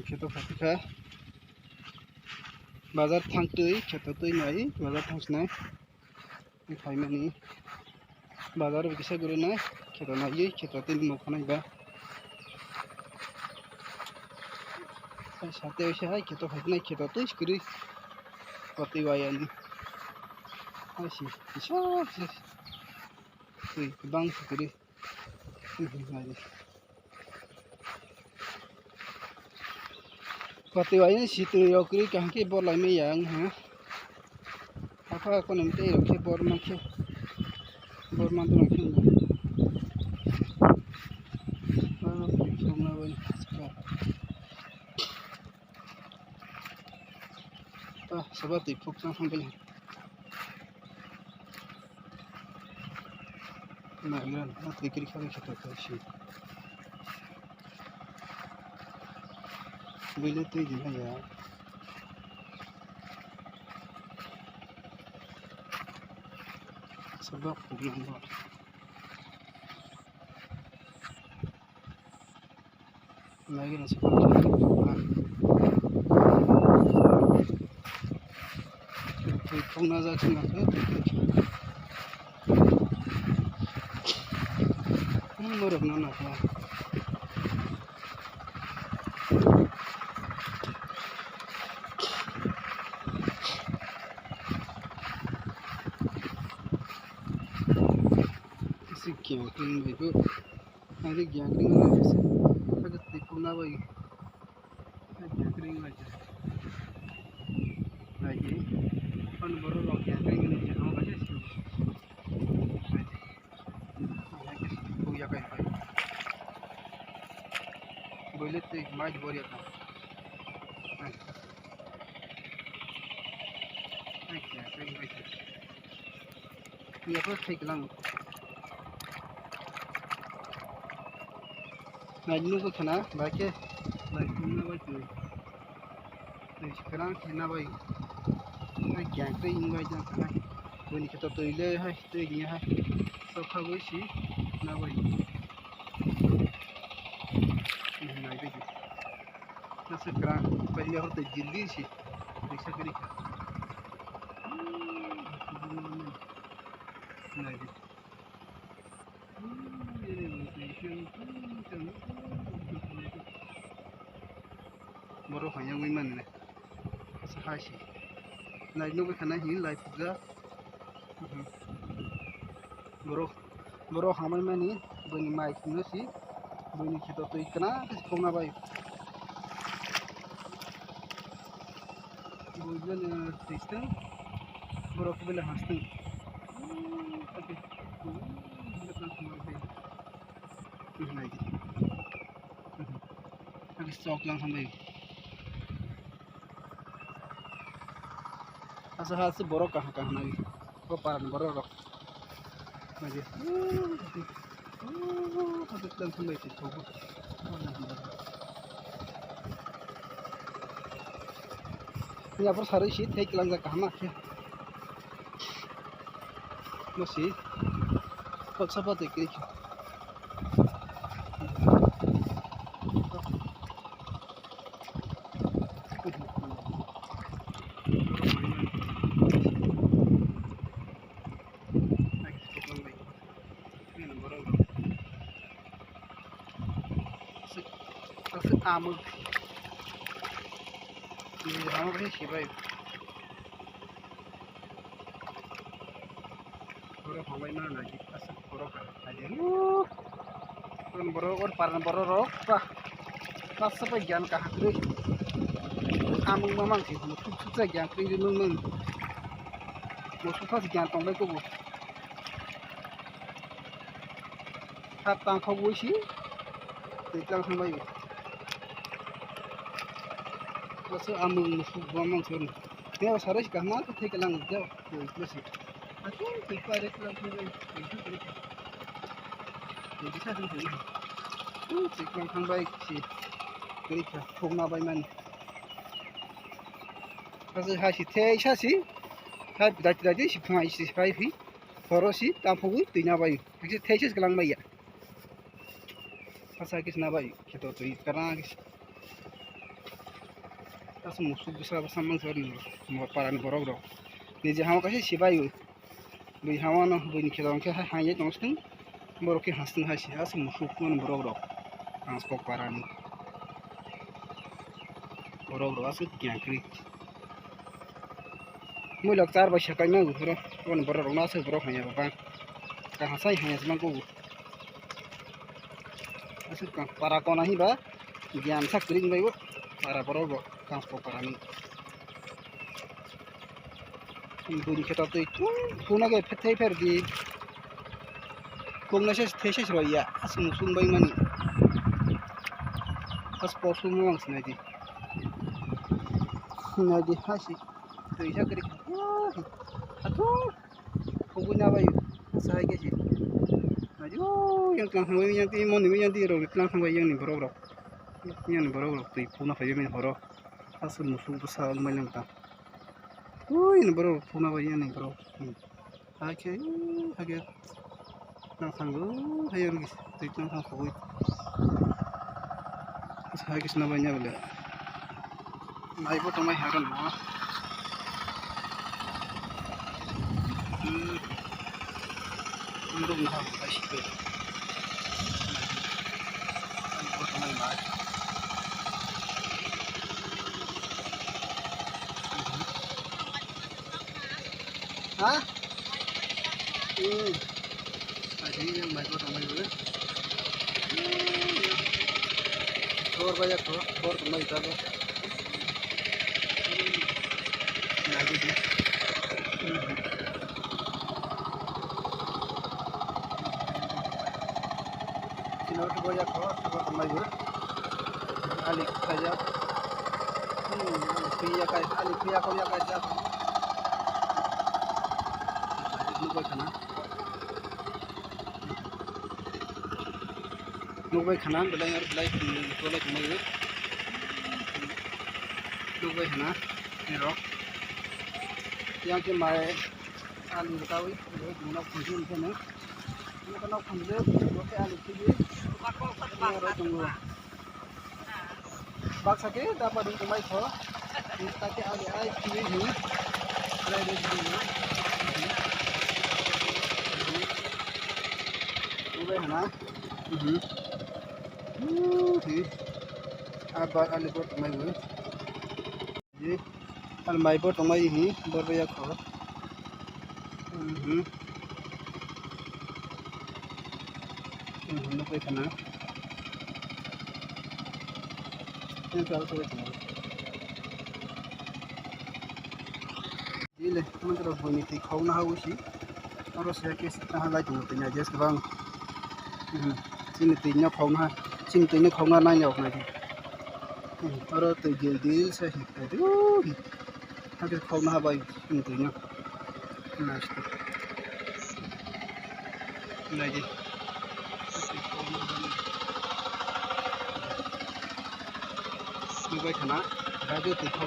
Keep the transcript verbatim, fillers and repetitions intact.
Kheto phaikha bazar thangtwi, kheto twi nai bazar thangsinai. Phaimani bazar kisa guri nai, kheto nai, kheto twi mokhanai ba. Sate se hai kheto phaiknai, kheto twi kwrwi. Kotwi wayani. Hai si, kisa, kisa. Twi bang kwrwi. Pati wai si twi rok ri kaham khe bor lai maya wng ha. Apha kono tei rok khe bor ma khe. Bor ma dwrang khe wng. Ah, twi phuk na bai. Ah, soba twi phuk chang thang bai. Na iran, na twi kri kha khe to to si. Bile twi di na ya. Sabak phuk nang ba. Lagi nasi kotor. Twi phung na jak sing ka. Hmm, morok no na ka. Isi kyo tin bai bu. Ani gyakring na isi. Aga twi phung na bai. Gyakring na ja. Lagi. Pan boro log gyakring na ja. Hama bai isi. Lagi. Buya kai kai. Boile twi mai bor ya ka. Ai. Ai, gyakring bai. Yapo thai klang. Nai nung ko khana, bai ke, bai khana bai tu. Nai sekarang khana bai. Nai kyang ke ing bai jang khana. Boni khe to tui le hai, tui ni hai. So kha bai si, na bai. Nai bai. Nasa kra, pahila hote jildi si, riksa kari kha. Nai di. Boro hanya wi mani nai. Asa hai si. Nai nugwi khana hi lai phuja. Borok, borok hamai mani, bini mai khungno si, bini kheto twi kwna khe si khokna bai. Buijo ni twisting, borok bele hasting. Nai di. Sok lang hambai. Asa ha se borok kaham kaham nai. Ko paran borok rok. Nai. Ko lang thang bai thok. Ni apor sarui si thek lang ja kaham khe. Masi. Kok sapa te kri. Aswk, aswk amwk. Ni rama bai sibai. Borok hambai mano nai, aswk borok kaham nai di. Kon borok or paran borok rok ba. Masa bai gyan kaham kwrwi. Amung mamang si, thuk thuk sa gyan kwrwi mung mung. Mo thuk thuk sa gyan tong bai kubu. Hap tang khok bui si. Twi tlang thang bai. Masa amung musu mamang si. Neo sarai si kaham thai kalang jao. Twi tlang si. Aku twi pa re tlang thang bai. Twi tlang si. Twi sa thang bai. Twi tlang thang bai si. Twi ka thok na bai man. Hasu hasi thei sasi. Hai dati dati si phai si phai phi. Horo si taphugwi twi na bai. Hakhe thei sasi kalang bai ya. Hasa kis na bai. Kheto twi karang kis. Aswk musuk bwsa bwsa mansok ni mo parani borok rok. Niji hamo kaisa sibai bui hamo no buini kheto hwnkhe hai hai tong sing borok khe hasing hai se aswk musuk mani borok rok. Ang kok parani borok rok aswk kyang kri. Mui lok char bai sakai ma buphuru boni borok rok no aswk borok hanya bang kaham sai hanya se mangko. Aswk kang para kona hiba giyan sak kring bai bo para borok bo kang po para ni. Buni kheto twi tun tuna ge phethai pher di. Kung na ses thai ses roi ya aswk sung bai mani. As por sung mang sinai di. Sinai di hasi. Twi sak kring. Athung. Khogwi na bai sa hai khe se. Ayo, yang tlang thang bai yang ti mon ni yang ti rok tlang thang bai yang ni borok rok. Yang ni borok rok twi phuna phai bai horo. Aswk musuk bwsa wng bai lang ta. Ui ni borok phuna bai yang ni borok. Hai khe, hai khe. Tlang thang go, hai yang ni twi tlang thang khogwi. Hai khe sna bai nya bole. Mai bo tongmai haron mo. Hmm. Muruk no habo kai sipe. Mai bo tongmai mai. Ha? Hmm. Aji yang mai bo tongmai bo. Bor bai ya ko, bor tongmai ta bo. Sino tu boya ko, tu ko mai gur. Ali kaya. Hmm, piya kai, ali piya ko ya kai ja. Nukbai khana. Nukbai khana, belai ar belai, hmm, belai khana. Nukbai khana, nirok. Yang ke mai. Alu kawi, nok khunju kene. Nok khunju, nok khunju, alu khiji. Aro tongo. Baksa ke daba ding mai tho. Nokta ke alu ai khiji hi. Alu ai khiji hi. Ubai hana. Mhm. Hi. Abar alu bot mai. Ji, al mai bo tongmai hi, bor bo yakho. Mhm. Mhm, nukwi khana. Ni kal koi tongmai. Ji le, mantro boni twi khogna ha usi. Oro se ke se ta halai tongo twi na je se bang. Mhm. Chini twi no khogna, chini twi no khogna nai yok na di. Aro twi gil gil se hi, twi gil. Hakhe khogna ha bai, twi no. Nai di. Nukbai khana, radio twi khogna.